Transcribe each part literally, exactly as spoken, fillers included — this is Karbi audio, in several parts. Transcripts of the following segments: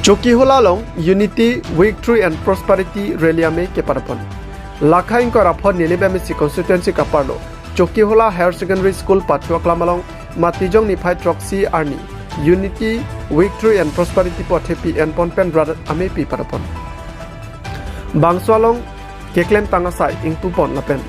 Chokihola along Unity, Victory and Prosperity Rally amei kepadopon. Lakha ingkoi ra pho Nilip M A C constituency kaparlo Chokihola Higher Secondary School pachu aklam along Matijong niphai throksi arni Unity, Victory and Prosperity pu athepi enpon pen rat ameipi padopon. Bangso along keklemtang asai ingtupon lapen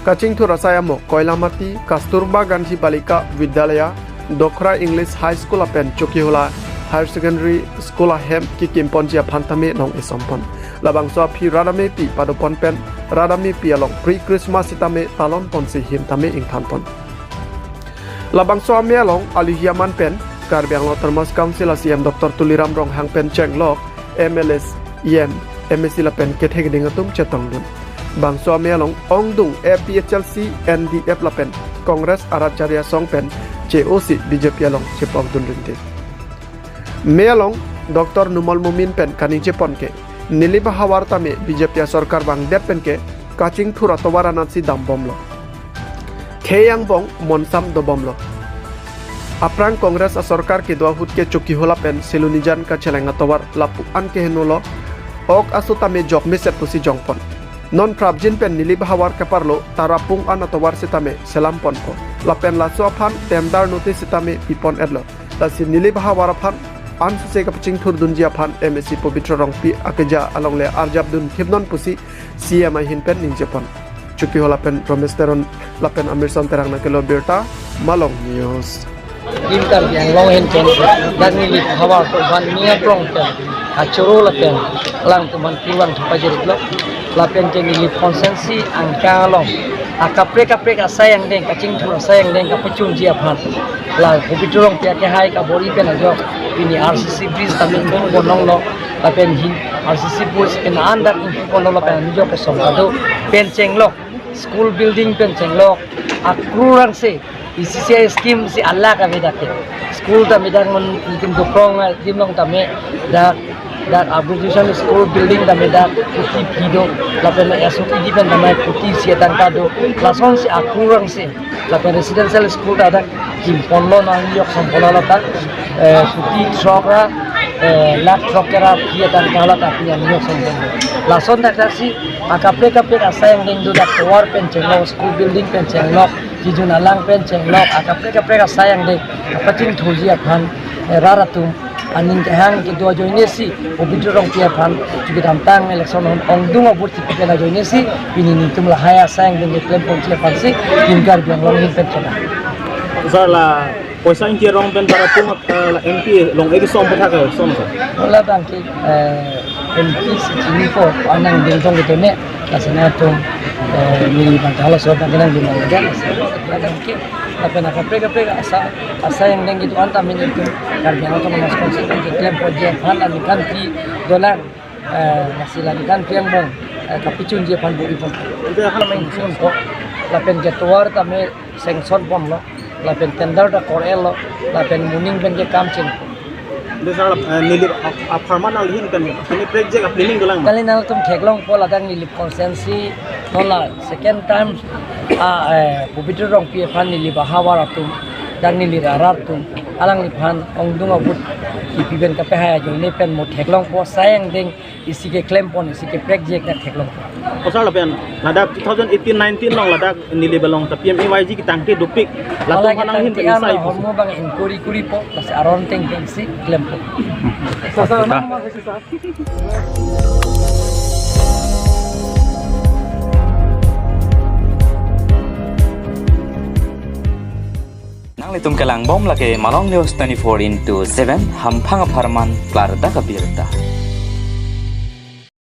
kachingthur asai amo Koilamati, Kasturba Gandhi Balika Vidyalaya, Dokhra English High School lapen Chokihola Higher Secondary School ahem kekimponji aphan tame nong esompon. Labangso aphi rat ameipi padopon pen rat ameipi along pre-Christmas sitame talonponsi him tame ingthanpon. Labangso amei along aluhi aman pen Karbi Anglong Autonomous Council a C E M Doctor Tuliram Ronghang pen chenglok M L A, E M, M A C lapen kethek ding atum chetongdun. Bangso amei along ongdung A P H L C, N D F lapen Congress arat chari asong pen che-osi B J P along chepokdun rinti. Mei along Doctor Numal Momin pen kaningjepon ke Nilip ahavar tame B J P asorkar vangdet pen ke kachingthur atovar anatsi dambomlo. Khei angbong monsam dobomlo. Aphrang Congress asorkar kedo ahut ke Chokihola pen Silonijan kacheleng atovar lapu-an kehenolo, ok aso tame jokmeset pusi jongpon. Non prapjin pen Nilip ahavar kaparlo Tarapung an atovar sitame selamponpo. Lapen laso aphan tender notice sitame pipon-etlo. Lasi Nilip ahavar aphan ansose kapachingthurdunji aphan M A C Pobitro Rongpi akeja alongle arjapdun thipnon pusi C E M ahin pen ningjepon. Chokihola pen Romesh Teron lapen Amirson Terang nangkelo birta, Malong News. Team Karbi Anglong ahin pen dak Nilip ahavar atum aphan ning arong pen kachoro lapen alangtum aphan kurvangthu pajirlo. Lapen ke Nilip constituency angka along akaprek kaprek asai angdeng, kachingthur asai angdeng kapachunji aphan la Pobitro Rongpi akehai kabor-i pen ajok pini R C C bridge tame ingpu bononglo, lapen hin R C C bridge pen an dak ingpu bononglo, lapen anijok kesong kado pen chenglok, school building pen chenglok, akrurangse, E C C I scheme si alak ave dak ke. School tame dak mun itum doprong, ah, dim along tame dak, dak Abdul Jisan school building tame dak kuti phi do, lapen S O P D pen tame kuti isi atangka do, lasonsi akrurangse, lapen residential school ta dak kimponlo, nang yok somponlo ta, eh, kuti throk ra, eh, lakh throk ra phi atangka la ta pini an yok somponlo. Lason dak dak si akaprek kaprek asai angdeng do, dak tovar pen chenglok, school building pen chenglok, kijun alang pen chenglok, akaprek kaprek asai angdeng kapachingthurji aphan, eh, rat atum aning kehang kedo ajoinesi, Pobitro Rongpi aphan chukidamtang election hon ongdung a-vote kipi pen ajoinesi pini nelitum lahai asai angdeng keklemponji aphansi Team Karbi Anglong ahin pen kena. Sir, la poisa ingki arong pen Tarapung, eh, la M P along egi som pathak ke som, sir? Bola bangke, eh, M P si chinipo, anang dingtong gitu ne, lasi nangtum, eh, neli bangke halaso abangke nangdun nang aja, lasi nangke, lapen akaprek kaprek asai, asai angdeng gitu anta min itu, Karbi Anglong Autonomous Council kan keklemponji aphan la ningkan phli dolang, eh, lasi la ningkan phli angbong, eh, kapachunji aphan bor-ipon. Itu akan main phone ko, lapen ke tovar tame sanction ponlo, lapen tender ta kor-etlo, lapen moning pen ke kam cheng. Ante sir, eh, Nilip ap-, apharman ahin pen, ini project a-planning dolang ma? Kali nangtum theklongpo, ladak Nilip constituency, non la second time, ah, eh, Pobitro Rongpi aphan Nilip ahavar atum, dak Nilip arat atum, alangliphan ongdung a-vote kipi pen kapehai ajoine pen mo theklongpo, asai angdeng isi keklempon, isi keprek jek dak theklongpo. O sir, lapen ladak two thousand eighteen nineteen along ladak Nilip along ta P M A Y G ketangte dopik, latum aphan nanghin pen ketangte pen sai ano pusi. Hormu bang inquiry kuripo, lasi aron tengtengsi klempo. Sir, sir, sir. Nanglitum kelangbom lake Malong News twenty-four into seven, hamphang apharman klardak abirta.